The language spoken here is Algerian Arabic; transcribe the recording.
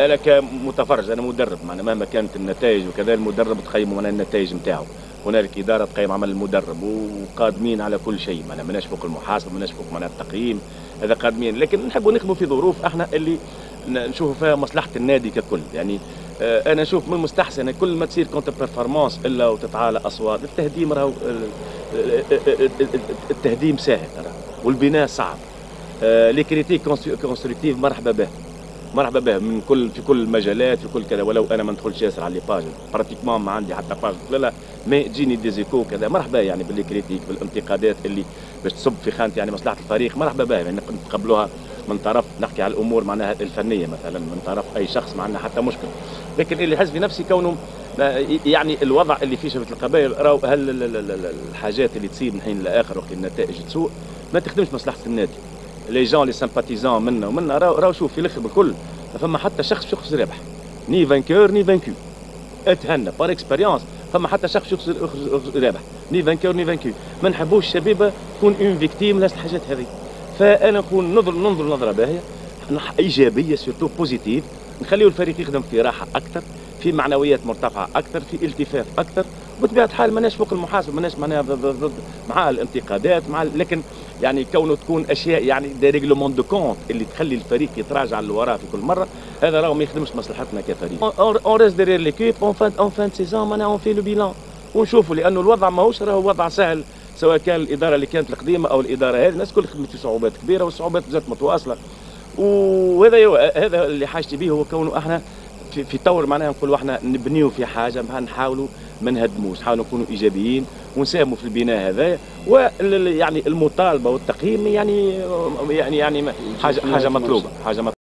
انا كمتفرج، انا مدرب، معنا مهما كانت النتائج وكذا، المدرب تقيم معناها النتائج نتاعو. هنالك ادارة تقيم عمل المدرب وقادمين على كل شيء، معنا ماناش فوق المحاسبه، ماناش فوق معناها التقييم هذا، قادمين، لكن نحبوا نخدموا في ظروف احنا اللي نشوفوا فيها مصلحة النادي ككل. يعني انا نشوف من المستحسن كل ما تصير contre-performance الا وتتعالى اصوات التهديم. راهو التهديم سهل والبناء صعب. les critiques constructives مرحبا به، مرحبا به من كل، في كل المجالات، في كل كذا. ولو انا ما ندخلش ياسر على les pages، pratiquement ما عندي حتى page، لا، mais تجيني des échos كذا، مرحبا يعني بال les critiques، بالانتقادات اللي باش تصب في خانه يعني مصلحة الفريق، مرحبا بها. يعني نتقبلوها من طرف، نحكي على الامور معناها الفنية مثلا، من طرف اي شخص ما عندنا حتى مشكل. لكن اللي حز في نفسي كونه يعني الوضع اللي فيه شبيبة القبائل، راهو هل الحاجات اللي تصير من حين لاخر وقت النتائج تسوء ما تخدمش مصلحة النادي. les gens، les sympathisants منا ومنا، راهو شوف، في الاخر بالكل ما فما حتى شخص يخرج رابح، ni vainqueur ni vaincu. اتهنى، par expérience فما حتى شخص يخرج رابح، ni vainqueur ni vaincu. ما نحبوش الشبيبة تكون une victime لهذه الحاجات هذه. فانا نكون ننظر نظره باهيه، ايجابيه، surtout positive، نخليه الفريق يخدم في راحة اكثر، في معنويات مرتفعة اكثر، في التفاف اكثر. بطبيعة الحال ماناش فوق المحاسبه، ماناش معناها ضد مع الانتقادات مع، لكن يعني كونه تكون اشياء يعني des règlements de compte اللي تخلي الفريق يتراجع للوراء في كل مره، هذا راهو ما يخدمش مصلحتنا كفريق. on reste derrière l'équipe en fin de saison، معناها on fait le bilan ونشوفوا، لانه الوضع ماهوش راهو وضع سهل، سواء كان الادارة اللي كانت القديمة او الادارة هذه، الناس كل خدمت في صعوبات كبيرة والصعوبات مازالت متواصله. وهذا هذا اللي حاجتي به هو كونه احنا في طور معناها نقولوا احنا نبنيو في حاجه، نحاولوا ما نهدموش، نحاولوا نكونوا ايجابيين ونساهموا في البناء هذا. يعني المطالبة والتقييم يعني حاجه مطلوبه، حاجة مطلوبه.